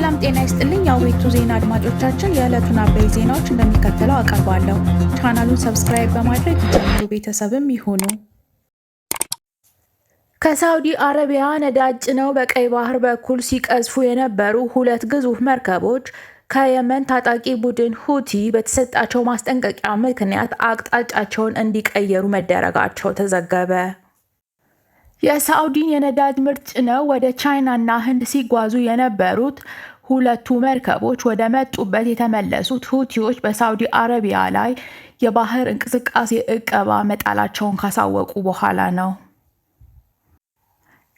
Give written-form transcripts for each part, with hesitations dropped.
ሰላም ጤና ይስጥልኝ። የአቤቱ ዜና አድማጮቻችን፣ የዕለቱን አበይት ዜናዎች እንደሚከተለው አቀርባለሁ። ቻናሉን subscribe በማድረግ ይጀምሩ፣ ቤተሰብም ይሁኑ። ከሳውዲ አረቢያ ነዳጅ ጭነው በቀይ ባህር በኩል ሲቀዝፉ የነበሩ ሁለት ግዙፍ መርከቦች ከየመን ታጣቂ ቡድን ሁቲ በተሰጣቸው ማስጠንቀቂያ ምክንያት አቅጣጫቸውን እንዲቀየሩ መደረጋቸው ተዘገበ። የሳውዲን የነዳጅ ምርት ጭነው ወደ ቻይናና ህንድ ሲጓዙ የነበሩት ሁለቱ መርከቦች ወደ መጡበት የተመለሱት ሁቲዎች በሳውዲ አረቢያ ላይ የባህር እንቅስቃሴ እቀባ መጣላቸውን ካሳወቁ በኋላ ነው።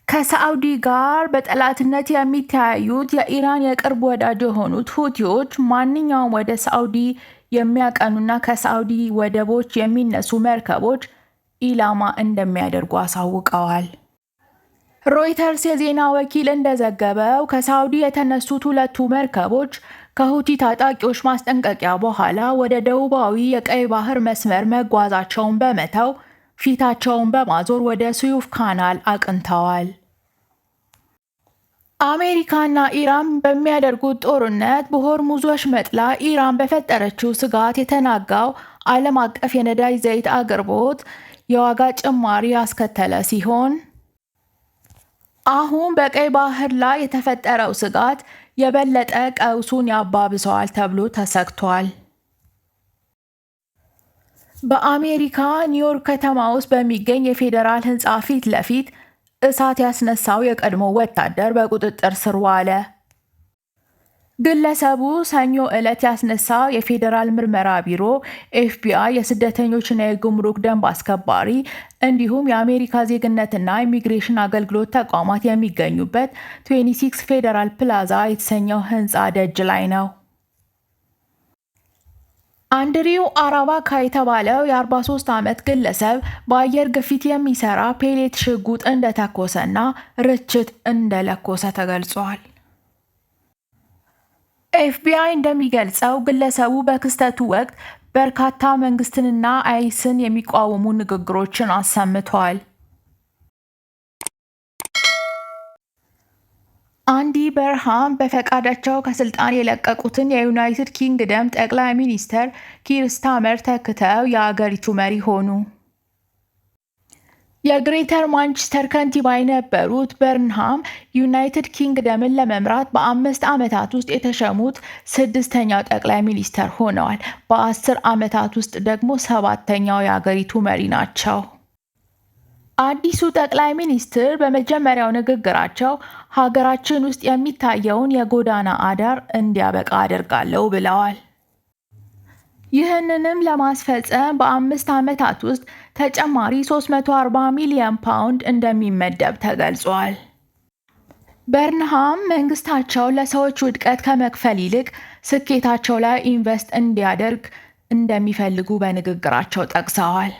ከሳዑዲ ጋር በጠላትነት የሚተያዩት የኢራን የቅርብ ወዳጅ የሆኑት ሁቲዎች ማንኛውም ወደ ሳዑዲ የሚያቀኑና ከሳዑዲ ወደቦች የሚነሱ መርከቦች ኢላማ እንደሚያደርጉ አሳውቀዋል። ሮይተርስ የዜና ወኪል እንደዘገበው ከሳዑዲ የተነሱት ሁለቱ መርከቦች ከሁቲ ታጣቂዎች ማስጠንቀቂያ በኋላ ወደ ደቡባዊ የቀይ ባህር መስመር መጓዛቸውን በመተው ፊታቸውን በማዞር ወደ ስዊዝ ካናል አቅንተዋል። አሜሪካና ኢራን በሚያደርጉት ጦርነት በሆርሙዝ ወሽመጥ ላይ ኢራን በፈጠረችው ስጋት የተናጋው ዓለም አቀፍ የነዳጅ ዘይት አቅርቦት የዋጋ ጭማሪ ያስከተለ ሲሆን፣ አሁን በቀይ ባህር ላይ የተፈጠረው ስጋት የበለጠ ቀውሱን ያባብሰዋል ተብሎ ተሰግቷል። በአሜሪካ ኒውዮርክ ከተማ ውስጥ በሚገኝ የፌዴራል ህንፃ ፊት ለፊት እሳት ያስነሳው የቀድሞ ወታደር በቁጥጥር ስር ዋለ። ግለሰቡ ሰኞ ዕለት ያስነሳው የፌዴራል ምርመራ ቢሮ ኤፍቢአይ፣ የስደተኞችና የጉምሩክ ደንብ አስከባሪ እንዲሁም የአሜሪካ ዜግነትና ኢሚግሬሽን አገልግሎት ተቋማት የሚገኙበት 26 ፌዴራል ፕላዛ የተሰኘው ህንፃ ደጅ ላይ ነው። አንድሪው አራባካ የተባለው የ43 ዓመት ግለሰብ በአየር ግፊት የሚሰራ pellet ሽጉጥ እንደተኮሰና ርችት እንደለኮሰ ተገልጿል። ኤፍቢአይ እንደሚገልጸው ግለሰቡ በክስተቱ ወቅት በርካታ መንግስትንና አይስን የሚቃወሙ ንግግሮችን አሰምቷል። አንዲ በርንሃም በፈቃዳቸው ከስልጣን የለቀቁትን የዩናይትድ ኪንግደም ጠቅላይ ሚኒስተር ኪር ስታርመር ተክተው የአገሪቱ መሪ ሆኑ። የግሬተር ማንቸስተር ከንቲባ የነበሩት በርንሃም ዩናይትድ ኪንግደምን ለመምራት በ5 ዓመታት ውስጥ የተሾሙት ስድስተኛው ጠቅላይ ሚኒስተር ሆነዋል። በ10 ዓመታት ውስጥ ደግሞ ሰባተኛው የአገሪቱ መሪ ናቸው። አዲሱ ጠቅላይ ሚኒስትር በመጀመሪያው ንግግራቸው ሀገራችን ውስጥ የሚታየውን የጎዳና አዳር እንዲያበቃ አደርጋለሁ ብለዋል። ይህንንም ለማስፈጸም በ5 ዓመታት ውስጥ ተጨማሪ 340 ሚሊዮን ፓውንድ እንደሚመደብ ተገልጿል። በርንሃም መንግስታቸው ለሰዎች ውድቀት ከመክፈል ይልቅ ስኬታቸው ላይ ኢንቨስት እንዲያደርግ እንደሚፈልጉ በንግግራቸው ጠቅሰዋል።